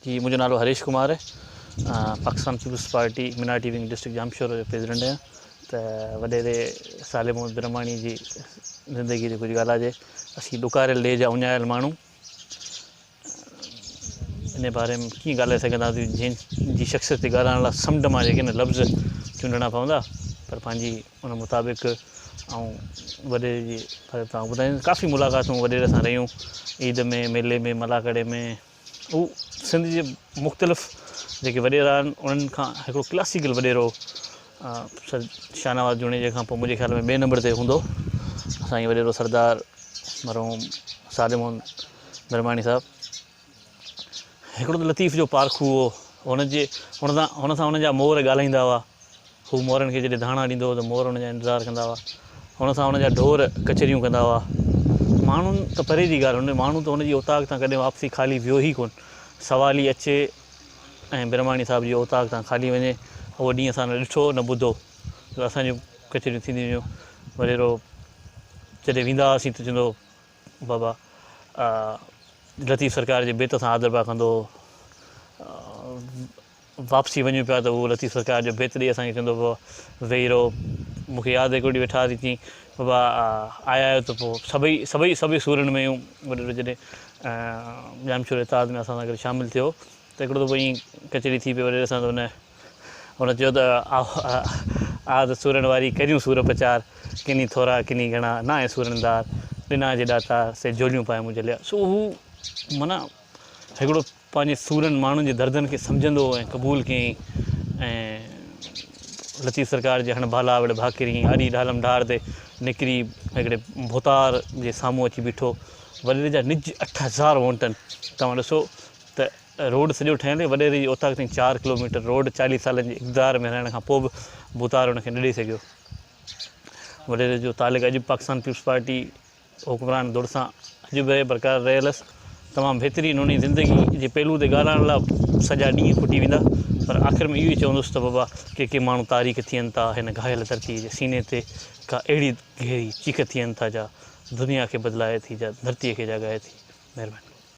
جي منهنجو نالو هريش ڪمار آهي Pakistan Peoples Party minority wing district Jamshoro جو پريزيڊنٽ آهيان ته وڏيري صالح محمد برهماڻي جي زندگي تي ڪجهه ڳالهائجي اسين ڏڪاريل ڏيهه جا اڃايل ماڻهو ان باري ۾ ڪيئن ڳالهائي سگهنداسين جنهن جي شخصيت تي ڳالهائڻ لاء سمنڊ مان جيڪي نه لفظ چونڊڻا پوندا پر پنهنجي ان مطابق آئون وڏيري جي باري ۾ توهان ٻڌائيندس ڪافي ملاقاتون وڏيري سان رهيون عيد ۾ ميلي ۾ ملاکڙي ۾ هو سنڌ جي مختلف جيڪي وڏيرا آهن انهن کان هڪڙو ڪلاسيڪل وڏيرو سر شاهنواز جوڻيجي کان پوء منهنجي خيال ۾ ٻئي نمبر تي هوندو سائين وڏيرو سردار مرحوم صادق محمد برهماڻي صاحب هڪڙو ته لطيف جو پارکو هو هن جي هن سان هن سان هن جا مور ڳالهائيندا هئا هو مورن کي جڏهن ڌاڻا ڏيندو هو ته مور ان جا انتظار ڪندا هئا. هن سان هن جا ڍور ڪچهريون ڪندا هئا. ماڻهن ته پري جي ڳالهه، هن ماڻهو ته هن جي اوطاق تان ڪڏهن واپسي خالي ويو ئي ڪونه. سوالي اچي ۽ برهماڻي صاحب جي اوطاق تان خالي وڃي، اهو ڏينهن اسان نه ڏٺو نه ٻڌو. جو اسان جون ڪچهريون ٿينديون هيون. وڏيرو جڏهن ويندا هئاسين ته چوندو هو، بابا لطيف سرڪار جي بيت سان آڌرڀاء ڪندو هو. واپسي وڃون پيا ته هو لطيف سرڪار جو بيت ڏئي اسان کي چوندو هو ويهي رهو. مون کي ياد آهي هڪڙو ڏينهن ويٺا هئاسين چيائين بابا آيا آهيو ته پوء سڀئي سڀئي سڀئي سورن ۾ آهيون. وڏيرو جڏهن ڄامشوري اتحاد ۾ اسان سان گڏ شامل ٿيو ته هڪڙو دفعو ائين ڪچهري ٿي پئي وڏيري سان ته هن هن چيو ته آء ته سورن واري ڪريون سور پچار ڪني ٿورا ڪني گهڻا ناهي سورن دار ڏنا جي ڏاتار سي جهوليون پائي مون جهليا سو هو معنيٰ هڪڙو پنهنجي سورن ماڻهن جي دردن کي سمجهندو هو ۽ قبول ڪيائين ۽ لطيف سرڪار جي هڻ ڀالا وڙ ڀاڪرين آڏي ڍالم ڍار تي نڪري هڪڙي ڀوتار جي سامهون اچي بيٺو. وڏيري جا نج 8000 وونٽن توهان ڏسو ته روڊ سڄو ٺهيل هي وڏيري جي اوطاق تائين چار ڪلوميٽر روڊ 40 سالن جي اقتدار ۾ رهڻ کان پوء به ڀوتار ان کي نه ڏئي سگهيو. وڏيري جو تعلق اڄ به پاڪستان پيپلز پارٽي حڪمران ڌر سان اڄ به برقرار رهيل هيس. تمام بهترين انهي زندگي جي پهلو تي ڳالهائڻ لاء سڄا ڏينهن کٽي ويندا پر آخر ۾ اهو ئي چوندس ته بابا ڪي ڪي ماڻهو تاريخ ٿين ٿا هن گهايل ڌرتي جي سيني تي ڪا اهڙي گهري چيخ ٿين ٿا جا دنيا کي بدلائي ٿي جا ڌرتي کي جاڳائي ٿي. مهرباني.